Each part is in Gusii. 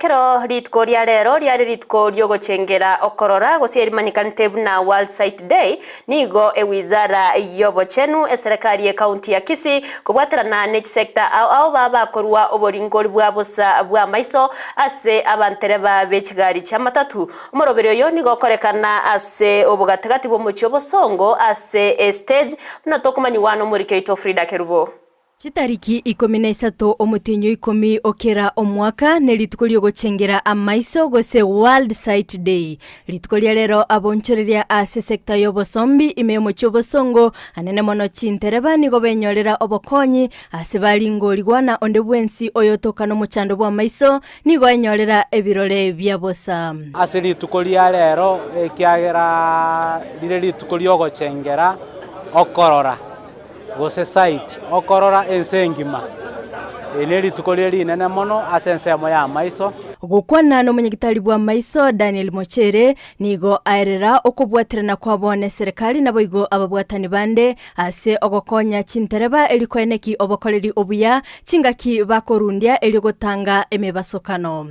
Ekero rituko ria rero riare rituko riogochengera okorora gose erimanyekanete buna World Sight Day, nigo ewizara y'obochenu eserekari y'ecounty ya Kisii kobwaterana ne chisector ao ao babakorwa oboringori bwa bosa bw'amaiso ase abantereba be chigari chi'amatatu. Omoroberi oyo nigo okorekana ase obogatagati bw'omochie obosongo ase estage buna tokomanyigwa nomoriki oito Frida Kerubo. Chitariki 13 omotienyi o ikomi o kera omwaka nerituko riogochengera amaiso gose World Sight Day. Rituko ria rero abonchoreria ase sector y'obosombi ime y'omochie obosongo anene mono chintereba nigo benyorera obokonyi ase baringorigwa na onde bwensi oyotoka nomochando bw'amaiso nigo enyorera ebirore bia bosa. Ase rituko ria rero ekiagera rire rituko riogochengera okorora. gose sight, okorora ense engima. Eri nerituko rire rinene mono ase ensemo y'amaiso. Gokwana nomonyagitari bw'amaiso Daniel Mochere nigo aerera okobwaterana kwabo neserekari naboigo ababwatani bande ase ogokonya chintereba erio koeneki obokoreri obuya chingaki bakorundia erio gotanga emebasokano.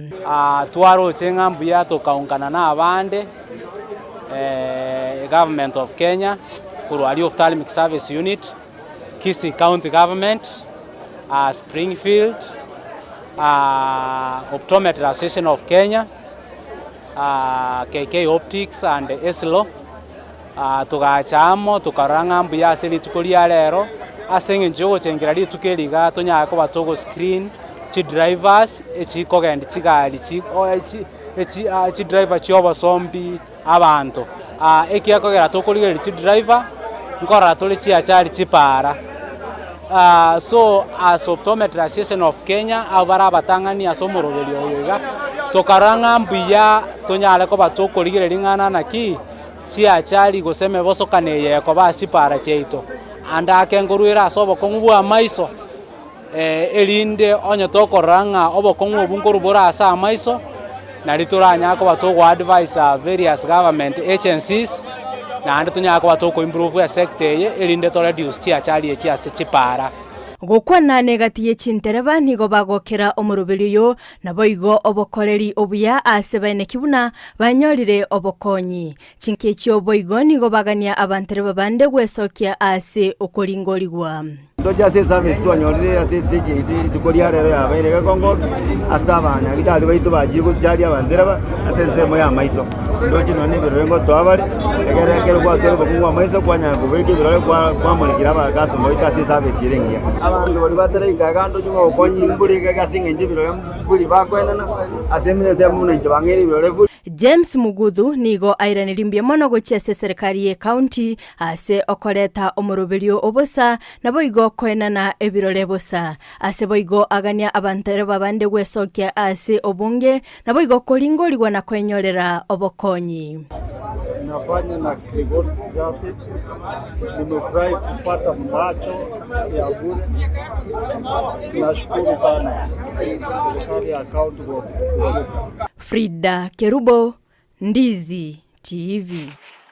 Twaroche ng'a mbuya tokaungana na abande Government of Kenya korwa aria Ophthalmic Service Unit, Kisii County Government, Springfield, Optometry Association of Kenya, KK Optics and Eslo, togacha amo tokarora ng'a mbuya ase rituko ria rero, ase eng'encho ya ogochengera rituko eri igaa tonyare koba togo screen chidrivers echikogendia chigari chi echi chidriver chi'obosombi abanto. Ekiagera tokorigereria chidriver, nkorora tore chiachari chipaara. So as Optometry Association of Kenya, abwo bare abatang'ani ase omoroberio oyo iga, tokarora ng'a mbuya tonyare koba tokorigereria ring'ana naki, chiachari gose emebosokano eye ekoba ase chipaara chiaito. Ande ake nkorwere ase obokong'u bwa amaiso. Erinde onye tokorora ng'a obokong'u obwo nkorwa bore ase amaiso, nario toranyare koba togo advise various government agencies, naende tonyare koba toko improve esector eye, erinde to reduce chiachari echi ase chipara. Gokwana negati ye chintereba nigo bagokera omoroberi oyo, naboigo obokoreri obuya ase baeneki buna banyorire obokonyi. Chinki echio boigo nigo bagania abantereba bande gwesokia ase okoringorigwa. Ntoche ase eservice twanyorire ase estage yaito rituko ria rero yabeire gekongo ase abanyagitari baito bachire gocharia abantereba ase ensemo ya amaiso. Ndoche nonya na ebirore ngotoa bare, egere ekero gwatwarire obokong'u bwa amaiso kwanyara kobeka ebirore kwa kwamorekera abakasoma baito ase eservice ere engiya. Abanto baria bataraika iga ndoche ng'a obokonyi mbore iga ase eng'encho ebirore mbori bakoenana ase ensemo buna inche bang'eire ebirore buna. James Muguthu nigo airanerie mbuya mono gochia ase eserekari ye county Ase okoreta omoroberio o bosa, naboigo koenana ebirore bosa. Ase boigo agania abantereba bande gwesokia ase obonge, naboigo koringorigwa na kwenyorera obokonyi. Nafanya na Gregory's Graphic. Nimefurahi kupata macho ya bure. Nashukuru sana serikali ya kaunti kwa kutukumbuka. Frida Kerubo, Ndizi TV.